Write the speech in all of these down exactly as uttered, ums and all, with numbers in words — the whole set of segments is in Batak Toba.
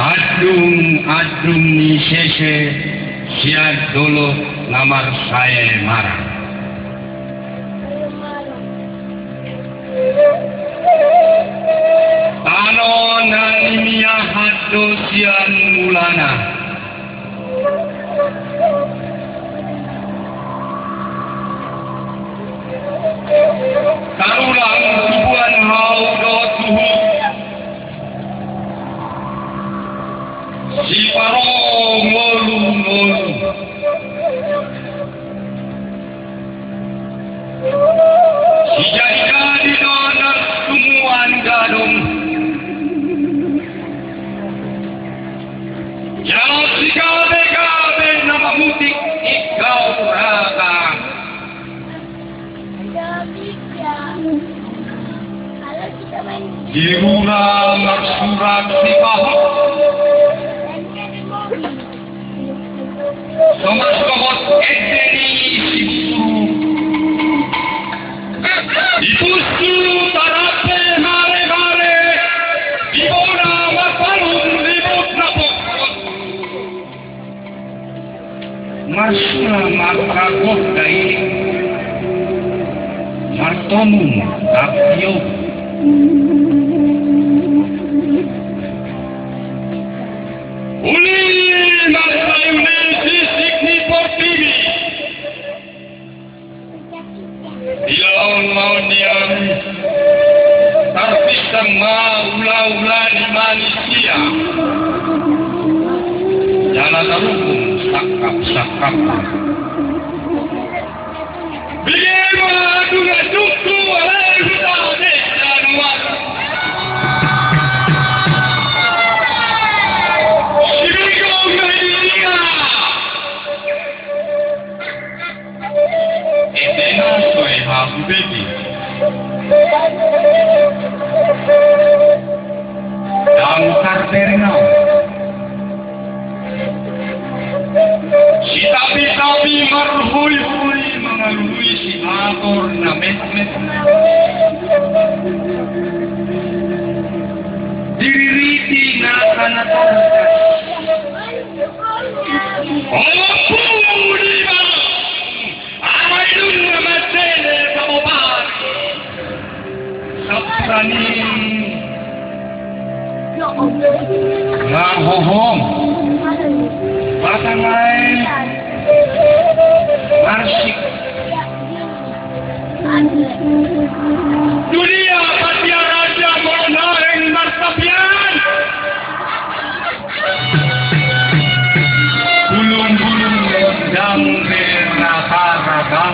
Andung-andung ni sese sian dolok na marsae marang. Tano na nimiahan do sian mulana. Tarulang tubuan hau do tuhuk. Siparongolu-ngolu. Sijadi-jadi do na sumuan gadong. Jala sigabe-gabe na mamutik ingkau raka. Di rura marsurak di pahot. Somas sohot ende ni siburu. Di pusu tarape mare-mare. Di bona marpalun ribut na pokot. Marsula markagot dai. Martomu kapio. Uli marsayu ni sisik ni portibi. Di laon-laon ni ari. Tarpisang ma ula-ula ni manisia. Jala tarungkung sangkap-sangkap. Bege ma adung-adungku alai huta desa nuan. Sibingkong na ilinga. Ete na soe hau bege. Dang tarbere nau. Sitapi-tapi marhoi-hoi mangalului siator na metmet. Diririti na kana tarkas. Ompu di bang. Aha i dung na masele pamopari. Sampurani. Marhohom. Batang ai. Marsik. Dunia patia raja mona eng martapian. Bulung-bulung dang be rata-rata.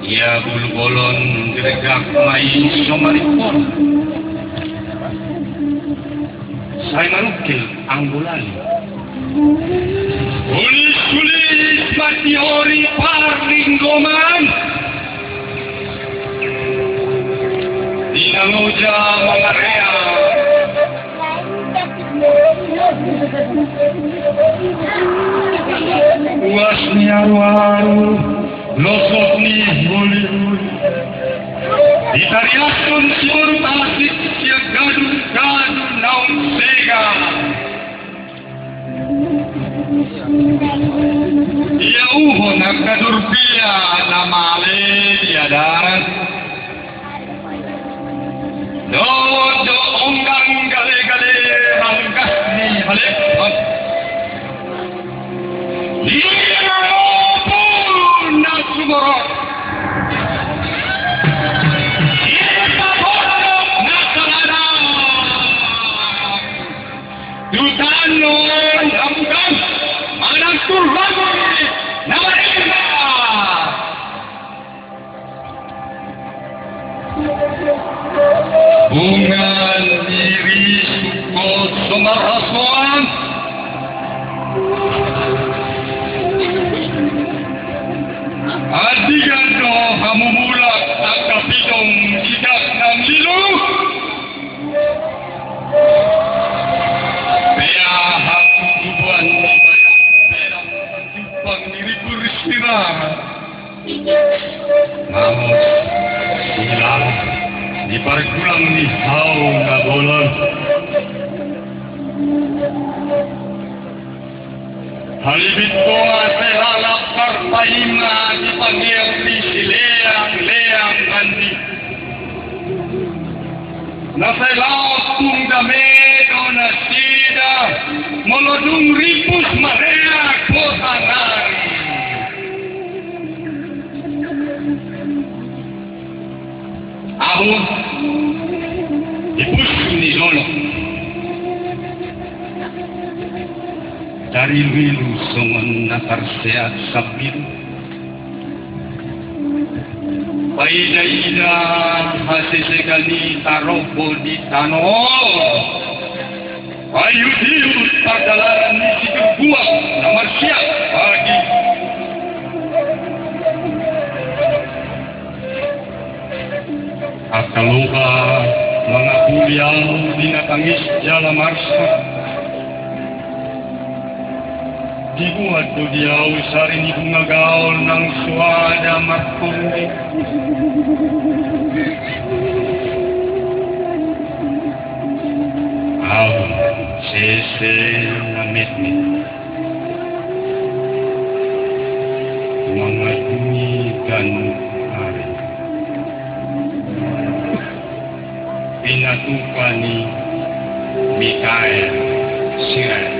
Ia bulu bolon diregak ma i so marimpon. Sai marungkil anggo lali. Ulis-ulis ma di hori parlinggoman. Di na loja mangarea. Uas ni aru-aru, losok ni holi-holi. Ditariashon siboru tasik sian gadung-gadung naung sega. Ia uhon angka durbia na male di adaran. Dohot do onggang gale-gale hanggas ni halehon. Ia na lopul na sumorop. Ia na paporop na saladang. Tu tano na bukan manang tu lagu na marenda. Bungan diri suko so marhasoan. Andigan do hamu mulak angka pitong sidak nang lilu. Pea hatutubuan ni badak pelang jumpang ni ribu ristirahat. Mamos, ulang. Di pargulang ni hau na bolon. Halibit tua sehala parpaima di pangerti sileang-leang mandi. Na sai laos tung dame do nasida, molo dung ripus mareak hota nari. Ahu, di pus ni dolok. Tarilu-ilu songon na tarseat sambil. Paida-ida hasesekan i tarombo di tano. Paiut-iut pardalanan ni siturbuang na marsiak pagi. Angka loba mangapuli ahu di na tangis jala marsak. Dibuat do di ahu sari ni bunga gaol nang suada martondi. Ahu sese na metmet. Mangadungi ganup ari. Pinatupa ni Mikael Siraj.